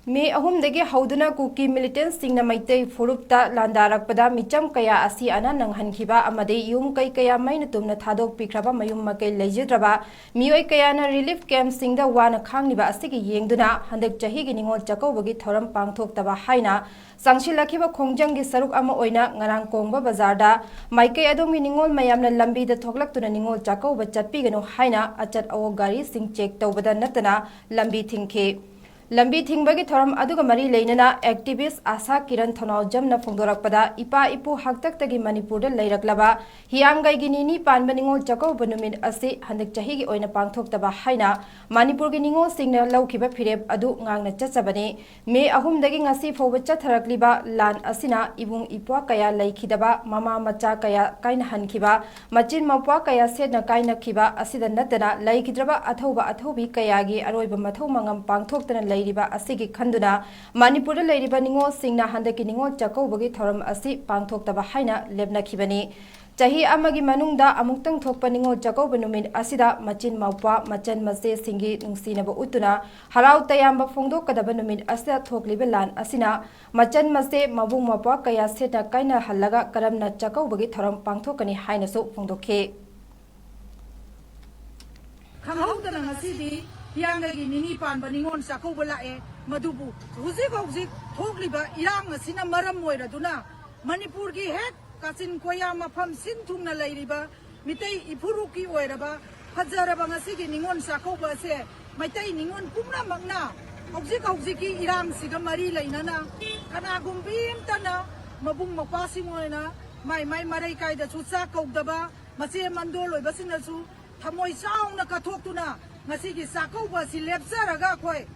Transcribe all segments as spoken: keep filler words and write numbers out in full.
ꯃꯦ ꯑꯍꯨꯝꯗꯒꯤ ꯍꯧꯗꯨꯅ ꯀꯨꯀꯤ ꯃꯤꯂꯤꯇꯦꯟꯠꯁꯤꯡꯅ ꯃꯩꯇꯩ ꯐꯨꯔꯨꯞꯇ ꯂꯥꯟꯗꯥꯔꯛꯄꯗ ꯃꯤꯆꯝ ꯀꯌꯥ ꯑꯁꯤ ꯑꯅꯥ ꯅꯪꯍꯟꯈꯤꯕ ꯑꯃꯗꯤ ꯌꯨꯝ ꯀꯩ ꯀꯌꯥ ꯃꯩꯅ ꯇꯨꯝꯅ ꯊꯥꯗꯣꯛꯄꯤꯈ꯭ꯔꯕ ꯃꯌꯨꯝ ꯃꯀꯩ ꯂꯩꯖꯗ꯭ꯔꯕ ꯃꯤꯑꯣꯏ ꯀꯌꯥꯅ ꯔꯤꯂꯤꯐ ꯀꯦꯝꯞꯁꯤꯡꯗ ꯋꯥꯅ ꯈꯥꯡꯂꯤꯕ ꯑꯁꯤꯒꯤ ꯌꯦꯡꯗꯨꯅ ꯍꯟꯗꯛ ꯆꯍꯤꯒꯤ ꯅꯤꯉꯣꯜ ꯆꯥꯛꯀꯧꯕꯒꯤ ꯊꯧꯔꯝ ꯄꯥꯡꯊꯣꯛꯇꯕ ꯍꯥꯏꯅ ꯆꯪꯁꯤꯜꯂꯛꯈꯤꯕ ꯈꯣꯡꯖꯪꯒꯤ ꯁꯔꯨꯛ ꯑꯃ ꯑꯣꯏꯅ ꯉꯔꯥꯡ ꯀꯣꯡꯕ ꯕꯖꯥꯔꯗ ꯃꯥꯏꯀꯩ ꯑꯗꯣꯝꯒꯤ ꯅꯤꯉꯣꯜ ꯃꯌꯥꯝꯅ ꯂꯝꯕꯤꯗ ꯊꯣꯛꯂꯛꯇꯨꯅ ꯅꯤꯉꯣꯜ ꯆꯥꯛꯀꯧꯕ ꯆꯠꯄꯤꯒꯅꯨ ꯍꯥꯏꯅ ꯑꯆꯠ ꯑꯋꯣꯛ ꯒꯥꯔꯤꯁꯤꯡ ꯆꯦꯛ ꯇꯧꯕꯗ ꯅꯠꯇꯅ ꯂꯝꯕꯤ ꯊꯤꯡꯈꯤ꯫ ꯂꯝꯕꯤ ꯊꯤꯡꯕꯒꯤ ꯊꯧꯔꯝ ꯑꯗꯨꯒ ꯃꯔꯤ ꯂꯩꯅꯅ ꯑꯦꯛꯇꯤꯚꯤꯁ꯭ꯠ ꯑꯥꯁꯥ ꯀꯤꯔꯟ ꯊꯧꯅꯥꯎꯖꯝꯅ ꯐꯣꯡꯗꯣꯔꯛꯄꯗ, ꯏꯄꯥ ꯏꯄꯨ ꯍꯥꯛꯇꯛꯇꯒꯤ ꯃꯅꯤꯄꯨꯔꯗ ꯂꯩꯔꯛꯂꯕ ꯍꯤꯌꯥꯡꯒꯩꯒꯤ ꯅꯤꯅꯤ ꯄꯥꯟꯕ ꯅꯤꯉꯣꯜ ꯆꯥꯛꯀꯧꯕ ꯅꯨꯃꯤꯠ ꯑꯁꯤ ꯍꯟꯗꯛ ꯆꯍꯤꯒꯤ ꯑꯣꯏꯅ ꯄꯥꯡꯊꯣꯛꯇꯕ ꯍꯥꯏꯅ ꯃꯅꯤꯄꯨꯔꯒꯤ ꯅꯤꯉꯣꯜꯁꯤꯡꯅ ꯂꯧꯈꯤꯕ ꯐꯤꯔꯦꯞ ꯑꯗꯨ ꯉꯥꯛꯅ ꯆꯠꯆꯕꯅꯤ꯫ ꯃꯦ ꯑꯍꯨꯝꯗꯒꯤ ꯉꯁꯤ ꯐꯥꯎꯕ ꯆꯠꯊꯔꯛꯂꯤꯕ ꯂꯥꯟ ꯑꯁꯤꯅ ꯏꯕꯨꯡ ꯏꯄ꯭ꯋꯥ ꯀꯌꯥ ꯂꯩꯈꯤꯗꯕ, ꯃꯃꯥ ꯃꯆꯥ ꯀꯌꯥ ꯀꯥꯏꯅꯍꯟꯈꯤꯕ, ꯃꯆꯤꯟ ꯃꯧꯄ꯭ꯋꯥ ꯀꯌꯥ ꯁꯦꯠꯅ ꯀꯥꯏꯅꯈꯤꯕ ꯑꯁꯤꯗ ꯅꯠꯇꯅ ꯂꯩꯈꯤꯗ꯭ꯔꯕ ꯑꯊꯧꯕ ꯑꯊꯧꯕꯤ ꯀꯌꯥꯒꯤ ꯑꯔꯣꯏꯕ ꯃꯊꯧ ꯃꯉꯝ ꯄꯥꯡꯊꯣꯛꯇꯅ ꯂꯩꯔꯤꯕ ꯑꯁꯤꯒꯤ ꯈꯟꯗꯨꯅ ꯃꯅꯤꯄꯨꯔꯗ ꯂꯩꯔꯤꯕ ꯅꯤꯉꯣꯜꯁꯤꯡꯅ ꯍꯟꯗꯛꯀꯤ ꯅꯤꯉꯣꯜ ꯆꯥꯛꯀꯧꯕꯒꯤ ꯊꯧꯔꯝ ꯑꯁꯤ ꯄꯥꯡꯊꯣꯛꯇꯕ ꯍꯥꯏꯅ ꯂꯦꯞꯅꯈꯤꯕꯅꯤ꯫ ꯆꯍꯤ ꯑꯃꯒꯤ ꯃꯅꯨꯡꯗ ꯑꯃꯨꯛꯇꯪ ꯊꯣꯛꯄ ꯅꯤꯉꯣꯜ ꯆꯥꯛꯀꯧꯕ ꯅꯨꯃꯤꯠ ꯑꯁꯤꯗ ꯃꯆꯤꯟ ꯃꯧꯄ꯭ꯋꯥ, ꯃꯆꯟ ꯃꯆꯦꯁꯤꯡꯒꯤ ꯅꯨꯡꯁꯤꯅꯕ ꯎꯠꯇꯨꯅ ꯍꯔꯥꯎ ꯇꯌꯥꯝꯕ ꯐꯣꯡꯗꯣꯛꯀꯗꯕ ꯅꯨꯃꯤꯠ ꯑꯁꯤꯗ ꯊꯣꯛꯂꯤꯕ ꯂꯥꯟ ꯑꯁꯤꯅ ꯃꯆꯟ ꯃꯆꯦ, ꯃꯕꯨꯡ ꯃꯧꯄ꯭ꯋꯥ ꯀꯌꯥ ꯁꯦꯠꯅ ꯀꯥꯏꯅꯍꯜꯂꯒ ꯀꯔꯝꯅ ꯆꯥꯛꯀꯧꯕꯒꯤ ꯊꯧꯔꯝ ꯄꯥꯡꯊꯣꯛꯀꯅꯤ ꯍꯥꯏꯅꯁꯨ ꯐꯣꯡꯗꯣꯛꯈꯤ꯫ ꯈꯪꯍꯧꯗꯅ ꯉꯁꯤꯗꯤ ꯍꯤꯌꯥꯡꯒꯩꯒꯤ ꯅꯤꯅꯤ ꯄꯥꯟꯕ ꯅꯤꯉꯣꯜ ꯆꯥꯛꯀꯧꯕ ꯂꯥꯛꯑꯦ꯫ ꯃꯗꯨꯕꯨ ꯍꯧꯖꯤꯛ ꯍꯧꯖꯤꯛ ꯊꯣꯛꯂꯤꯕ ꯏꯔꯥꯡ ꯑꯁꯤꯅ ꯃꯔꯝ ꯑꯣꯏꯔꯗꯨꯅ ꯃꯅꯤꯄꯨꯔꯒꯤ ꯍꯦꯛ ꯀꯥꯆꯤꯟ ꯀꯣꯌꯥ ꯃꯐꯝ ꯁꯤꯟ ꯊꯨꯡꯅ ꯂꯩꯔꯤꯕ ꯃꯤꯇꯩ ꯏꯐꯨꯔꯨꯞꯀꯤ ꯑꯣꯏꯔꯕ ꯐꯖꯔꯕ ꯉꯁꯤꯒꯤ ꯅꯤꯉꯣꯜ ꯆꯥꯛꯀꯧꯕ ꯑꯁꯦ ꯃꯩꯇꯩ ꯅꯤꯉꯣꯜ ꯄꯨꯝꯅꯃꯛꯅ ꯍꯧꯖꯤꯛ ꯍꯧꯖꯤꯛꯀꯤ ꯏꯔꯥꯡꯁꯤꯒ ꯃꯔꯤ ꯂꯩꯅꯅ ꯀꯅꯥꯒꯨꯝꯕꯤ ꯑꯃꯇꯅ ꯃꯕꯨꯡ ꯃꯧꯄ꯭ꯋꯥꯁꯤꯡ ꯑꯣꯏꯅ ꯃꯥꯏ ꯃꯥꯏ ꯃꯔꯩ ꯀꯥꯏꯗꯁꯨ ꯆꯥꯛ ꯀꯧꯗꯕ, ꯃꯆꯦ ꯃꯟꯗꯣꯜ ꯑꯣꯏꯕꯁꯤꯡꯅꯁꯨ ꯊꯃꯣꯏ ꯆꯥꯎꯅ ꯀꯠꯊꯣꯛꯇꯨꯅ ꯉꯁꯤꯒꯤ ꯆꯥꯛꯀꯧꯕ ꯑꯁꯤ ꯂꯦꯞꯆꯔꯒ ꯑꯩꯈꯣꯏ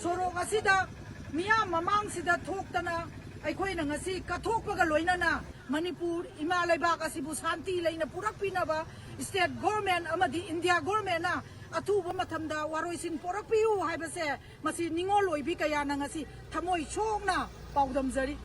ꯁꯣꯔꯣꯛ ꯑꯁꯤꯗ ꯃꯤꯌꯥꯝ ꯃꯃꯥꯡꯁꯤꯗ ꯊꯣꯛꯇꯅ ꯑꯩꯈꯣꯏꯅ ꯉꯁꯤ ꯀꯠꯊꯣꯛꯄꯒ ꯂꯣꯏꯅꯅ ꯃꯅꯤꯄꯨꯔ ꯏꯃꯥ ꯂꯩꯕꯥꯛ ꯑꯁꯤꯕꯨ ꯁꯥꯟꯇꯤ ꯂꯩꯅ ꯄꯨꯔꯛꯄꯤꯅꯕ state government ꯑꯃꯗꯤ India governmentꯅ ꯑꯊꯨꯕ ꯃꯇꯝꯗ ꯋꯥꯔꯣꯏꯁꯤꯟ ꯄꯨꯔꯛꯄꯤꯌꯨ ꯍꯥꯏꯕꯁꯦ ꯃꯁꯤ ꯅꯤꯉꯣꯜ ꯑꯣꯏꯕꯤ ꯀꯌꯥꯅ ꯉꯁꯤ ꯊꯃꯣꯏ ꯁꯣꯛꯅ ꯄꯥꯎꯗꯝꯖꯔꯤ꯫